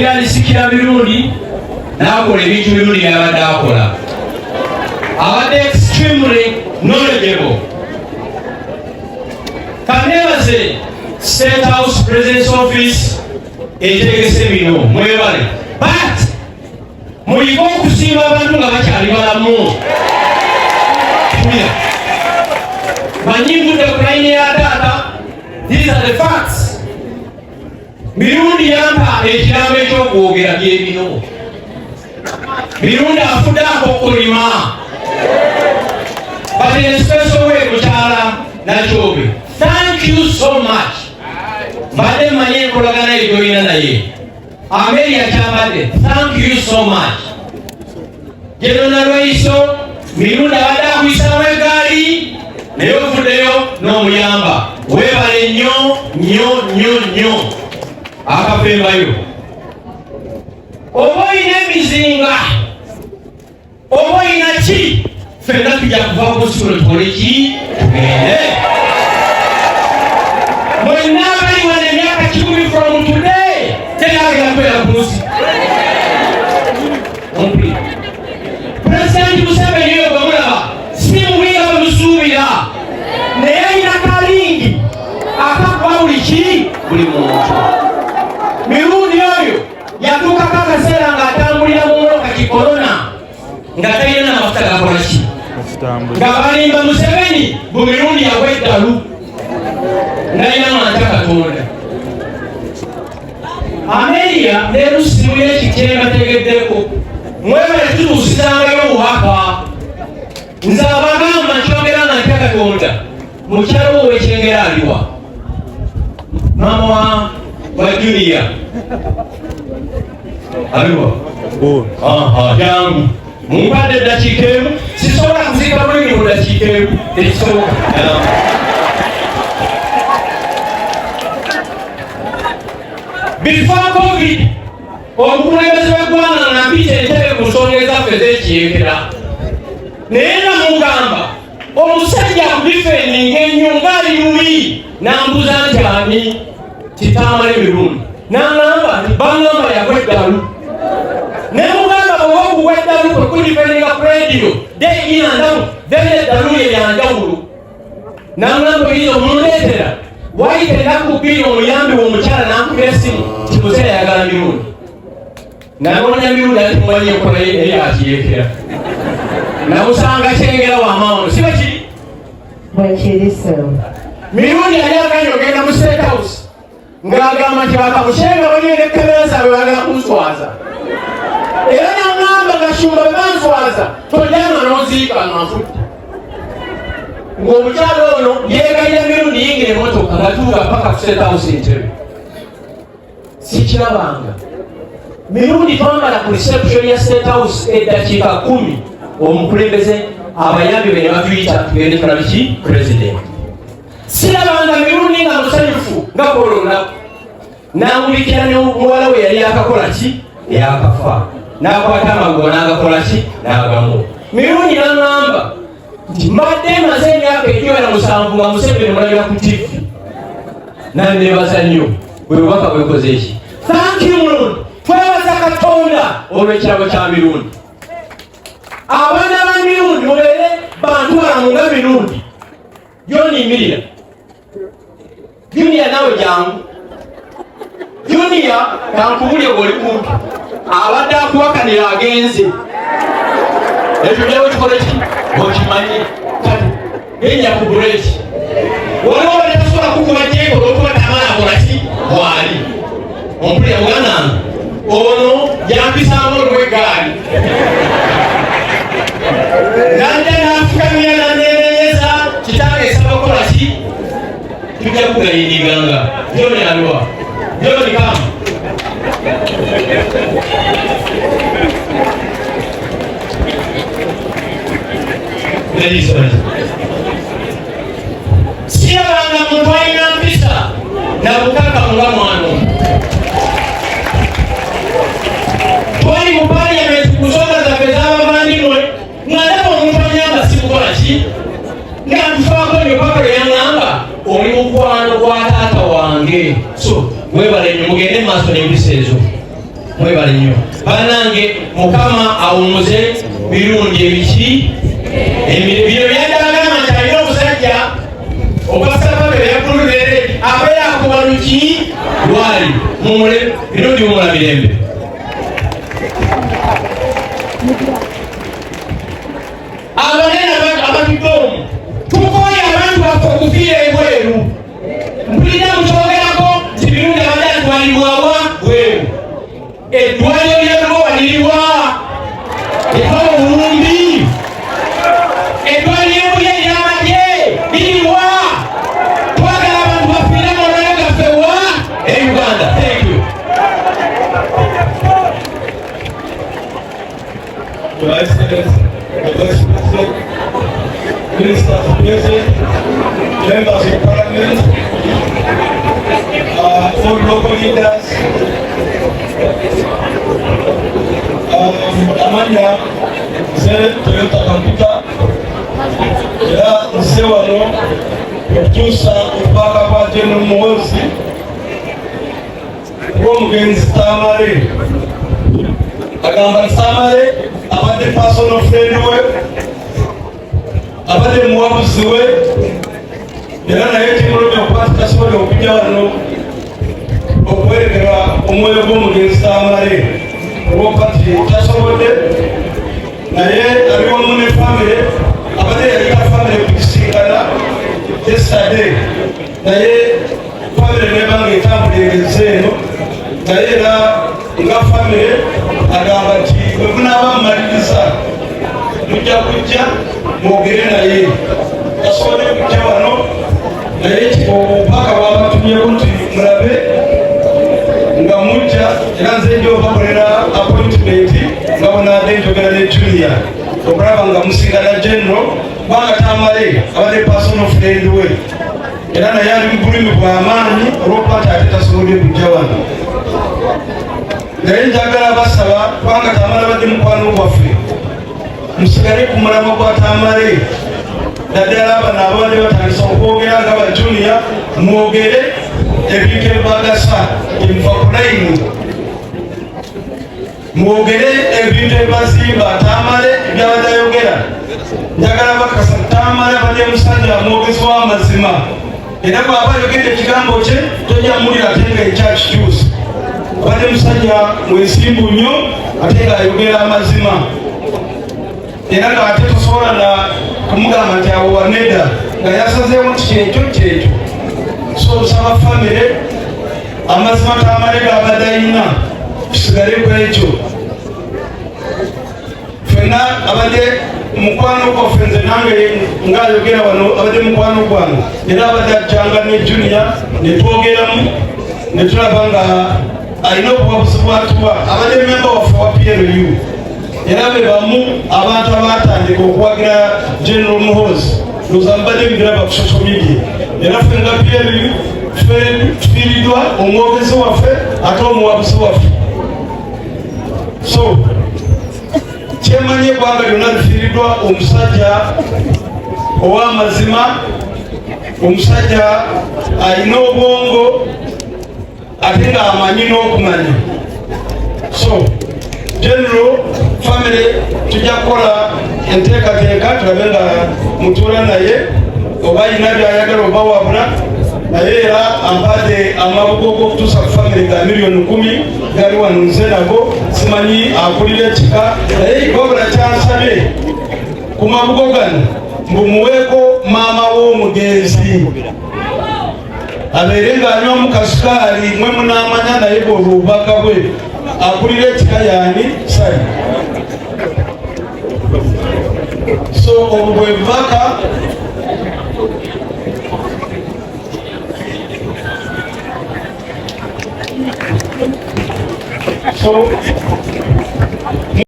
Era alisikira Mirundi n'akola ebintu Mirundi byabadde akola. Abadde extremely knowledgeable. Kanebaze State House, President's Office etegese bino, mwebale, but muyige okusiima abantu nga bakyali balamu. Mpulira manyivudde ku layini ya taata. These are the facts. Mirundi yampa ekirambo ekyokwogera byebino. Mirundi afudde akokolima, but in a special way, mukyala Nakyobe, thank you so much. Mbadde mmanyi enkolagana eyo gyolina naye. Amelia Kyambadde, thank you so much. General Nalweyiso, Mirundi abadde akuyisaamu eggaali naye ovuddeyo n'omuyamba. Weebale nnyo nnyo nnyo nnyo. Akafembayo, oba olina emizinga oba olina ki, ffenna tujja kuva ku nsi kuno, tukole ki? Tugende. Mwenna abali wano, emyaka 100 from today teragera kubeera ku nsi. Ompulira? Pulezidenti Museveni oyo gwe mulaba si mubi nga bwe musuubira, naye alina kalingi akakuba buli ki, buli muntu. Mirundi oyo yatuukako akaseera ng'atambulira mu mmotoka kikorona nga talina n'amafuta gakola ki, nga balimba Museveni bu Mirundi yagwa eddalu nalina manta Katonda. Amelia ne Lusimu y'ekikye mbategeddeko, mwebale tutuusizangayo obubaka. Nze abagamba nkyogera nga ntya Katonda. Mukyalo wo wekyengera aliwa? Mama wa Junior aliwa? Jangu, mumpadde eddakiika emu. Sisobola kuziika bulimi mu ddakiika emu, tekisoboka. Jangu. Before COVID, omukulembeze w'eggwanga nga mpita entebe ku nsonga ezaffe ez'ekiyekera, naye nga mugamba omusajja akudefendinga ennyo ng'ali bubi, nambuuza nti ani? Kitamala emirundi naŋŋamba nti baŋŋamba yagwa eddalu. Ne mugamba bw'oba okugwa eddalu kwe kudefendinga ku radio day in and out, then eddalu lye lyanjawulo. Naŋŋamba oyinza omundeetera. Wayita ennaku 2, omuyambi w'omukyala nankubira essimu ti muzeeyi ayagala Mirundi. Nanoonya Mirundi ati mumanyi enkola eri akiyeekera, namusanga Kyengera wamaono, siba kiri? Bwekiri ssebo. Mirundi yali aganye ogenda mu State House ng'agamba nti bakamushenga baliyo ne kamera zaabwe, bagala kunswaza. Era naŋŋamba, "Gashumba, bwe banswaza tojjanga n'oziika nga nfudde." Ng'omukyalo ono yeegayira Mirundi yingira emotoka nga tuuka paka ku State House Entebe. Sikirabanga Mirundi twamala ku reception ya State House eddakiika 10, omukulembeze abayambi be ne batuyita tugende tulabe ki president. Sirabanga Mirundi nga musanyufu nga kola olunaku. Nangulikira ne muwala we yali yakakola ki, yakafa, nakwata amaguba n'agakola ki, n'agamu. Mirundi naŋŋamba nti mbadde maze emyaka egiwera 7 nga Museveni mulabira ku TV, nanebaza nnyo. Bwe bubaka bwekoze eki. Thank you, Murundi. Twebaza Katonda olw'ekirabo kya Mirundi. Abaana ba Mirundi, mubeere bantu balamu nga Mirundi. Joniyimirira. Junior, nawe jangu. Junior, kankubulye, gweoli kumpi abadde akuwakanira agenze. Ekyo byawe kikola ki okimanyi. Kati genya ku bureki. Waliwo batasobola kukuba jeko olwokuba tamala akola ki bwali. Ompulira muganda? Ono yampisaamu olw'eggaali, najja n'afukamira nanenenyeza, "Kitange, esaba kukola ki?" Tujja kugayindiganga. Joni aliwa? Joni, come. Ladies, sirabanga muntu alina mpisa na bukakamu nga mwana ono. Twali mu parliament ku nsonga zaffe ez'abavandimwe, nga ndaba omuntu anyamba sikukola ki, nga ntufaako nnyo, paka lwe yaŋŋamba, "Oli mukwano gwa taata wange." So webale nnyo, mugende mu maaso n'empisa ezo. Mwebale nnyo bannange, Mukama awumuze Mirundi ebiki bino byadagamba nti alina omusajja ogwasababere yakululere abeera akuba luki lwali mumule Mirundi wumula mirembe. Abanene abatudde omwo, tukooye abantu baffe okufiira ebweru. Mpulira mukyogerako nti Mirundi abadde atwalibwawa bweru. Eddwaliro lya Lubowa liriwa? Etwala obuwumbi. Eddwaliro ebulya ery'amagye liriwa? Twagala abantu bafiire amalwaliro gaffe wa e Uganda. Thank you. Your Excellency, the Vice President, Ministers present, members of Parliament, all local leaders, amanya nze Toyota Kamputa, era nze wano okutuusa obubaka bwa General Muhoozi bw'omugenzi Tamale. Agamba nti Tamale abadde personal friend we, abadde muwabuzi we, era naye kimulumya okuba nti tasobodde okujja wano okuwerekera omwoyo gw'omugenzi Tamale olwokuba nti tasobodde, naye ali wamu ne famire. Abadde yalina famire kukisinkana yesterday, naye famire nebanga etambulira eno, naye era nga famire agamba nti bwe munaaba mumaliriza mujja kujja mwogere naye. Tasobodde kujja wano, naye obubaka bwabatumyeko nti mulabe nga mujja, era nze nja obakolera appointment nga bonaadde njogera ne Junior okulaba nga musigala General, kubanga Tamale abadde personal friend we, era naye ali mu bulumi bw'amaanyi olwokuba nti ate tasobodde kujja wano. Naye njagala basaba, kubanga Tamale abadde mukwano gwaffe, musigale ku mulamwa gwa Tamale, naddala abano ababadde batandisa okwogera nga ba Junior, mwogere ebintu ebibagasa, emuva ku layini, mwogere ebintu ebibazimba. Tamale ebyabadde ayogera, njagala bakasa Tamale abadde musajja mwogezi w'amazima, era bw'aba ayogedde ekigambo kye tojja muwulira ate nga ekyakikyusa. Abadde musajja mwesimbu nnyo ate ng'ayogera amazima, era ng'ate tosobola na kumugamba nti awo wanedda, nga yasazeewo nti kyekyo kyekyo. So nsaba famire, amazima Tamale gabadde ayina tusigale ku ekyo fenna. Abadde mukwano gwaffe, nze nange ngaayogera wano abadde mukwano gwange, era abadde ajjanga ne Junior netwogeramu netulaba nga alina obuwabuzi bwatuwa. Abadde memba waffe wa PLU, era be bamu abantu abatandika okuwagira General Muhoozi. Ndowooza mubadde mubiraba ku social media. Era ffe nga PLU tufiiriddwa omwogezi waffe ate omuwabuzi waffe. So kyemanyi, eggwanga lyonna lifiiriddwa omusajja ow'amazima, omusajja alina obwongo ate ng'amanyi n'okumanya. So General, family tujja kukola enteekateeka tulabe nga mutuula naye oba ayina byayagala oba wabula, naye era ampadde amabugo g'okutuusa ku famire ga miliyoni 10, gali wano nze nago. Simanyi akulira ekika, naye wabula kyansabye ku mabugo gano mbu muweeko maama w'omugenzi abeere ng'anywamu kasukaali, mwe munaamanya, naye bwolwo obubaka bwe. Akulira ekika yaani sali. So obwo bwe bubaka. So